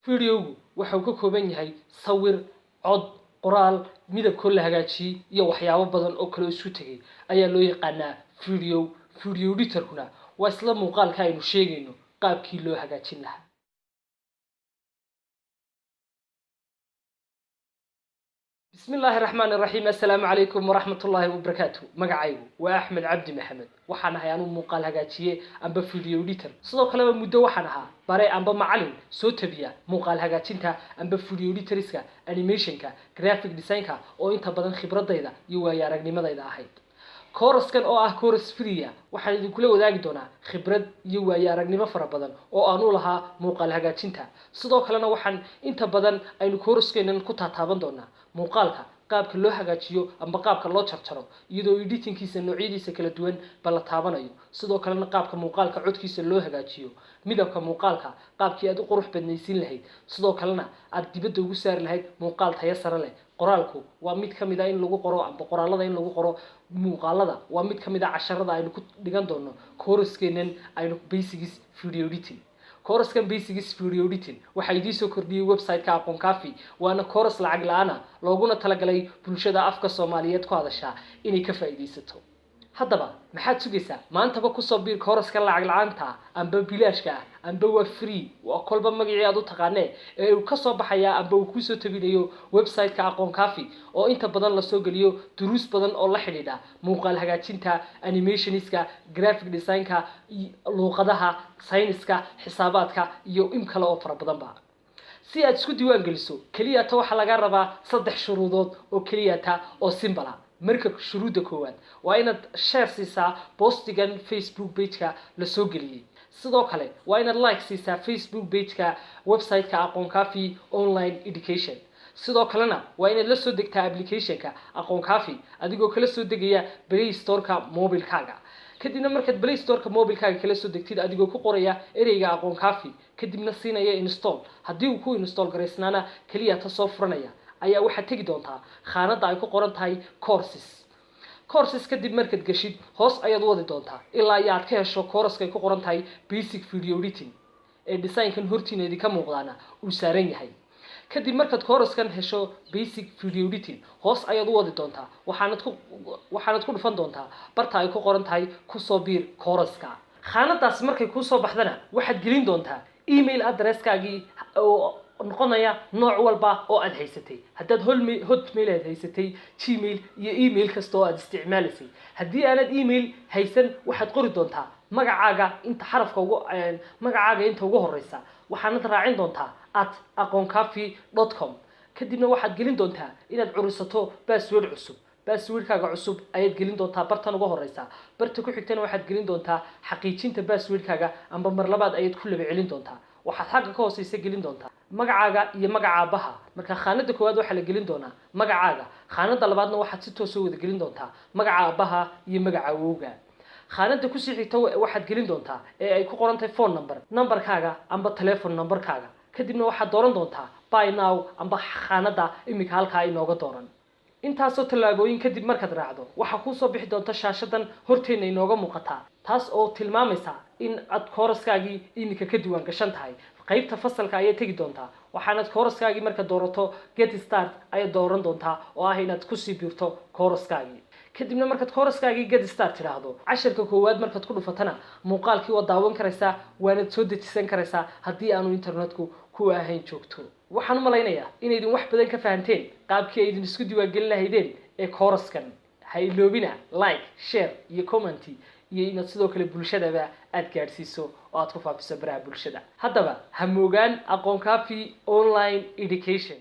Videogu waxa uu ka kooban yahay sawir, cod, qoraal, midabkoo la hagaajiyey iyo waxyaabo badan oo kale isu tegay ayaa loo yaqaanaa video. Video editorkuna waa isla muuqaalka aynu sheegayno qaabkii loo hagaajin lahaa. Bismi illaahi raxmaan iraxiim. Assalaamu calaykum waraxmatullaahi wabarakaatu. Magacaygu waa Axmed Cabdi Maxamed. Waxaan ahay anuu muuqaal hagaajiye amba video editor. Sidoo kaleba muddo waxaan ahaa bare amba macalin soo tabiya muuqaal hagaajinta amba video editorska, animationka, graphic designka oo inta badan khibradayda iyo waayo aragnimadayda ahayd. Coursekan oo ah course free ah waxaan idinkula wadaagi doonaa khibrad iyo waayo aragnimo fara badan oo aan u lahaa muuqaal hagaajinta. Sidoo kalena waxaan inta badan aynu coursekeenan ku taataaban doonaa muuqaalka qaabka loo hagaajiyo amba qaabka loo jarjaro, iyadoo editingkiisa noocyadiisa kala duwan ba la taabanayo. Sidoo kalena qaabka muuqaalka codkiisa loo hagaajiyo, midabka muuqaalka qaabkii aad u qurux badnaysiin lahayd, sidoo kalena aad dibadda ugu saari lahayd muuqaal tayo sare leh. Qoraalku waa mid ka mid a in lagu qoro amba qoraalada in lagu qoro muuqaalada waa mid ka mid a casharada aynu ku dhigan doono coursekeenan aynu basics video editing. Coursekan basics video editing waxaa idiin soo kordhiyey website-ka Aqoon Kaafi, waana course lacag la-aana looguna talagalay bulshada afka Soomaaliyeed ku hadashaa inay ka faa'iidaysato. Haddaba maxaad sugaysaa? Maantaba kusoo biir coursekan lacag la-aanta amba bilaashka ah amba waa free, waa kolba magacii aad u taqaanee, ee uu kasoo baxayaa amba uu kusoo tabinayo website-ka Aqoon Kaafi, oo inta badan lasoo geliyo duruus badan oo la xidhiidha muuqaal hagaajinta, animationska, graphic designka, luuqadaha, sayniska, xisaabaadka iyo in kale oo fara badanba. Si aad isku diiwaan geliso, keliya ta waxaa laga rabaa saddex shuruudood oo keliya ta oo simple ah. Marka shuruudda koowaad waa inaad share siisaa postigan Facebook pageka lasoo geliyey. Sidoo kale waa inaad like siisaa Facebook pageka website-ka Aqoon Kaafi Online Education. Sidoo kalena waa inaad la soo degtaa applicationka Aqoon Kaafi adigoo kala soo degaya Play Storeka mobilkaaga. Kadibna markaad Play Storeka mobilkaaga kala soo degtid, adigoo ku qoraya ereyga Aqoon Kaafi, kadibna siinaya install, haddii uu ku install garaysnaana keliya ta soo furanaya, ayaa waxaad tegi doontaa khaanada ay ku qoran tahay courses. Courses kadib markaad geshid, hoos ayaad wadi doontaa ilaa iyo aad ka hesho courseka ay ku qoran tahay basic video editing ee designkan hortiina idinka muuqdaana uu saaran yahay. Kadib markaad coursekan hesho basic video editing, hoos ayaad u wadi doontaa, waxaanad ku dhufan doontaa barta ay ku qoran tahay kusoo biir courseka. Khaanadaas markay kuusoo baxdana, waxaad gelin doontaa email addresskaagii oo noqonaya nooc walba oo aad haysatay, haddaad Hotmail aad haysatay, Gmail iyo email kasta oo aad isticmaalaysay. Haddii aanad email haysan, waxaad qori doontaa magacaaga inta xarafka ugu magacaaga inta ugu horeysa, waxaanad raacin doontaa @aqooncafi.com. Kadibna waxaad gelin doontaa inaad curisato password cusub. Passwordkaaga cusub ayaad gelin doontaa bartan uga horeysa. Barta ku xigtana waxaad gelin doontaa xaqiijinta passwordkaaga amba mar labaad ayaad ku laba celin doontaa. Waxaad xagga ka hooseysa gelin doontaa magacaaga iyo magaca aabaha. Marka khaanada koowaad waxaa la gelin doonaa magacaaga, khaanada labaadna waxaad si toosoo wada gelin doontaa magaca aabaha iyo magaca awowga. Khaanada kusii xigta waxaad gelin doontaa ee ay ku qoran tahay phone number, numberkaaga amba telephone numberkaaga. Kadibna waxaad dooran doontaa buy now amba khaanada iminka halkaa inooga dooran. Intaasoo tallaabooyin kadib markaad raacdo, waxaa kuusoo bixi doonta shaashadan horteenna inooga muuqataa, taas oo tilmaamaysa in aad coursekaagii iminka ka diiwaan gashan tahay. Qaybta fasalka ayaad tegi doontaa, waxaanad coursekaagii marka doorato get start ayaad dooran doontaa, oo ah inaad kusii biirto coursekaagii. Kadibna markaad coursekaagii get start tidhaahdo, casharka koowaad markaad ku dhufatana, muuqaalkii waad daawan karaysaa, waanad soo dejisan karaysaa haddii aanu internetku ku ahayn joogto. Waxaan u malaynayaa inaydin wax badan ka fahanteen qaabkii aydin isku diiwaangelin lahaydeen ee coursekan. Ha iloobina like, share iyo comment, iyo inaad sidoo kale bulshadaba aad gaadhsiiso oo aad ku faafiso baraha bulshada. Haddaba ha moogaan Aqoon Kaafi Online Education.